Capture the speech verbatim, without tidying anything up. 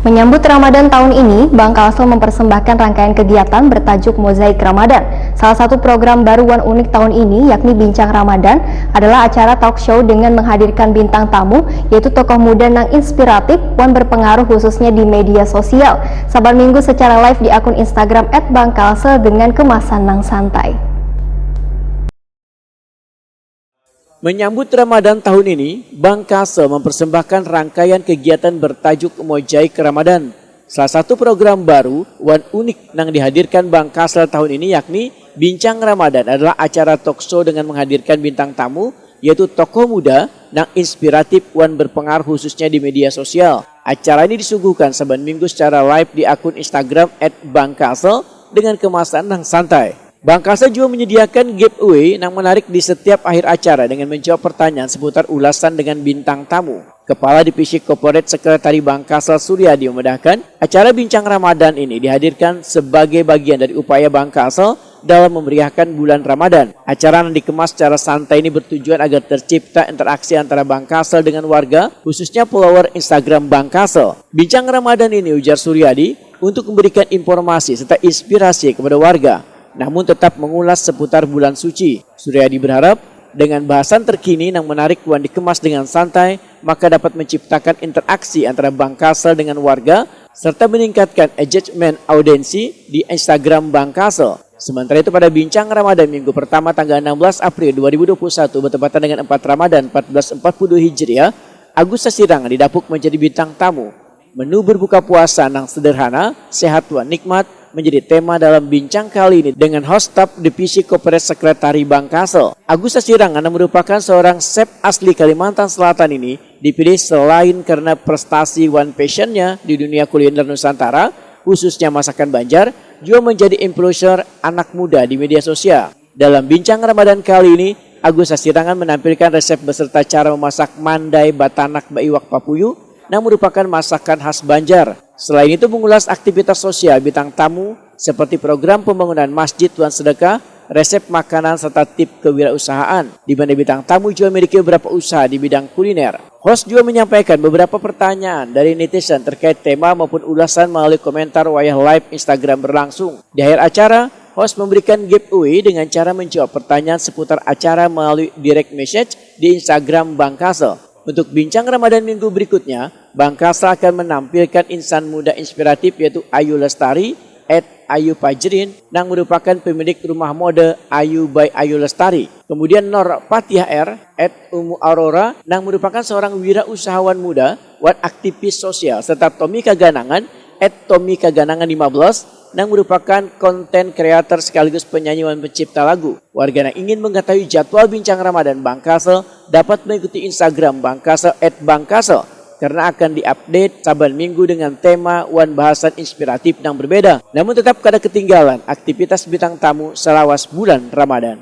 Menyambut Ramadan tahun ini, Bank Kalsel mempersembahkan rangkaian kegiatan bertajuk Mozaik Ramadan. Salah satu program baru wan unik tahun ini, yakni Bincang Ramadan, adalah acara talk show dengan menghadirkan bintang tamu, yaitu tokoh muda nang inspiratif wan berpengaruh khususnya di media sosial. Saban minggu secara live di akun Instagram at Bank Kalsel dengan kemasan nang santai. Menyambut Ramadan tahun ini, Bank Kalsel mempersembahkan rangkaian kegiatan bertajuk Mozaik Ramadan. Salah satu program baru wan unik nang dihadirkan Bank Kalsel tahun ini yakni Bincang Ramadan adalah acara talk show dengan menghadirkan bintang tamu, yaitu tokoh muda nang inspiratif wan berpengaruh khususnya di media sosial. Acara ini disuguhkan saban minggu secara live di akun Instagram at Bank Kalsel dengan kemasan nang santai. Bank Kalsel juga menyediakan giveaway nang menarik di setiap akhir acara dengan menjawab pertanyaan seputar ulasan dengan bintang tamu. Kepala Divisi Corporate Secretary Bank Kalsel Suryadi memedahkan, acara Bincang Ramadan ini dihadirkan sebagai bagian dari upaya Bank Kalsel dalam memeriahkan bulan Ramadan. Acara yang dikemas secara santai ini bertujuan agar tercipta interaksi antara Bank Kalsel dengan warga, khususnya follower Instagram Bank Kalsel. Bincang Ramadan ini, ujar Suryadi, untuk memberikan informasi serta inspirasi kepada warga, namun tetap mengulas seputar bulan suci. Suryadi berharap, dengan bahasan terkini yang menarik wan dikemas dengan santai, maka dapat menciptakan interaksi antara Bank Kalsel dengan warga, serta meningkatkan engagement audiensi di Instagram Bank Kalsel. Sementara itu, pada Bincang Ramadan minggu pertama tanggal enam belas April dua ribu dua puluh satu bertepatan dengan empat Ramadan empat belas empat puluh Hijriah, Agus Sasirangan didapuk menjadi bintang tamu. Menu berbuka puasa nang sederhana, sehat wan nikmat menjadi tema dalam bincang kali ini dengan host staf Divisi Corporate Secretary Bank Kalsel. Agus Sasirangan yang merupakan seorang chef asli Kalimantan Selatan ini dipilih selain karena prestasi wan passionnya di dunia kuliner Nusantara, khususnya masakan Banjar, juga menjadi influencer anak muda di media sosial. Dalam Bincang Ramadan kali ini, Agus Sasirangan menampilkan resep beserta cara memasak mandai batanak baiwak papuyu yang merupakan masakan khas Banjar. Selain itu, mengulas aktivitas sosial bintang tamu seperti program pembangunan masjid wan sedekah, resep makanan serta tip kewirausahaan, di mana bintang tamu juga memiliki beberapa usaha di bidang kuliner. Host juga menyampaikan beberapa pertanyaan dari netizen terkait tema maupun ulasan melalui komentar wayah live Instagram berlangsung. Di akhir acara, host memberikan giveaway dengan cara menjawab pertanyaan seputar acara melalui direct message di Instagram Bank Kalsel. Untuk Bincang Ramadan minggu berikutnya, Bank Kalsel akan menampilkan insan muda inspiratif yaitu Ayu Lestari at Ayu Pajrin yang merupakan pemilik rumah mode Ayu by Ayu Lestari. Kemudian Nor Fatihah R at Umu Aurora yang merupakan seorang wirausahawan muda wan aktivis sosial, serta Tommy Kaganangan at Tommy Kaganangan lima belas yang merupakan konten creator sekaligus penyanyi wan pencipta lagu. Warga yang ingin mengetahui jadwal Bincang Ramadan Bank Kalsel dapat mengikuti Instagram Bank Kalsel at Bank Kalsel karena akan diupdate saban minggu dengan tema wan bahasan inspiratif yang berbeda. Namun tetap kada ketinggalan aktivitas bintang tamu selawas bulan Ramadan.